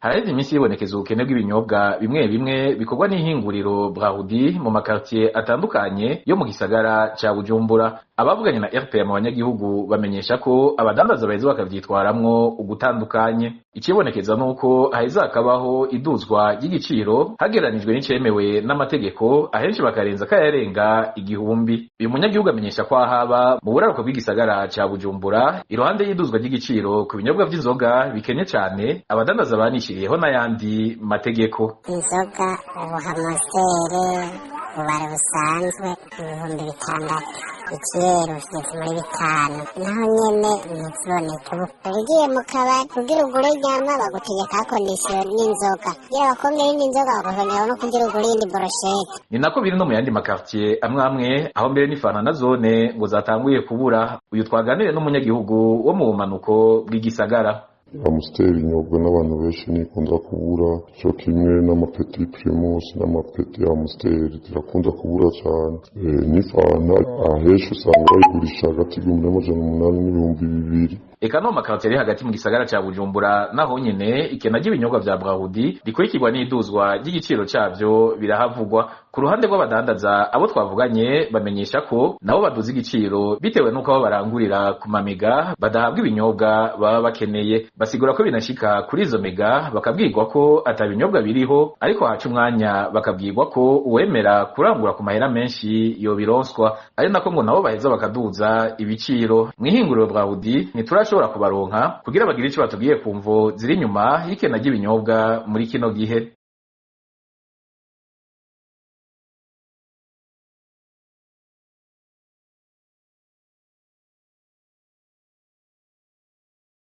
Haraheze iminsi hibonekeza ubukene bw'ibinyobwa bimwe bimwe bikorwa n'ihinguriro Brarudi mu makartier atandukanye yo mu gisagara ca Bujumbura. Abavuganye na RPA mu banyagihugu bamenyesha ko abadandaza baheza bakavyitwaramwo ugutandukanye. Icibonekeza nuko haheze hakabaho iduzwa ry'igiciro hagereranijwe n'icemewe n'amategeko, ahenshi bakarenza kayarenga 1000. Uyu munyagihugu amenyesha ko ahaba mu buraruko bw'igisagara ca Bujumbura, iruhande y'iduzwa ry'igiciro ku binyobwa vy'inzoga bikenye cane, abadandaza banishiriyeho n'ayandi mategeko. Inzoga ubu Amstel, ububare busanzwe 6000, ikiyeri kigeze muri 5, naho nyene ntiziboneke. Ubu ugiye mu kabari kugira ugure inyama bagutegeka condition n'inzoga, kugira bakongere n'inzoga bakongera no kugira ugure iyindi brochette. Ni nako biri no mu yandi makartier amwe amwe, aho mbere n'ifanta na zone ngo zatanguye kubura. Uyu twaganiriye n'umunyagihugu wo mu bumanuko bw'igisagara. Amstel inyobwa n'abantu benshi, ntikunda kubura, co kimwe n'amapeti Primus n'amapeti Amstel zirakunda kubura cane. N'ifanta ahenshi usanga bayigurisha hagati y'1800 n'2000. Eka no mu makartier ari hagati mu gisagara ca Bujumbura naho nyene ikena ry'ibinyobwa vya Brarudi rikurikirwa n'iduzwa ry'igiciro cavyo birahavugwa. Ku ruhande rw'abadandaza, abo twavuganye bamenyesha ko nabo baduza igiciro bitewe n'uko aho barangurira ku mamega badahabwa ibinyobwa baba bakeneye. Basigura ko binashika kuri izo mega bakabwirwa ko ata binyobwa biriho, ariko haca umwanya bakabwirwa ko uwemera kurangura ku mahera menshi yobironswa, ari nako ngo nabo baheza bakaduza ibiciro. Mw'ihinguriro Brarudi ntiturashobora kubaronka kugira bagire ico batubwiye ku mvo ziri inyuma y'ikena ry'ibinyobwa muri kino gihe.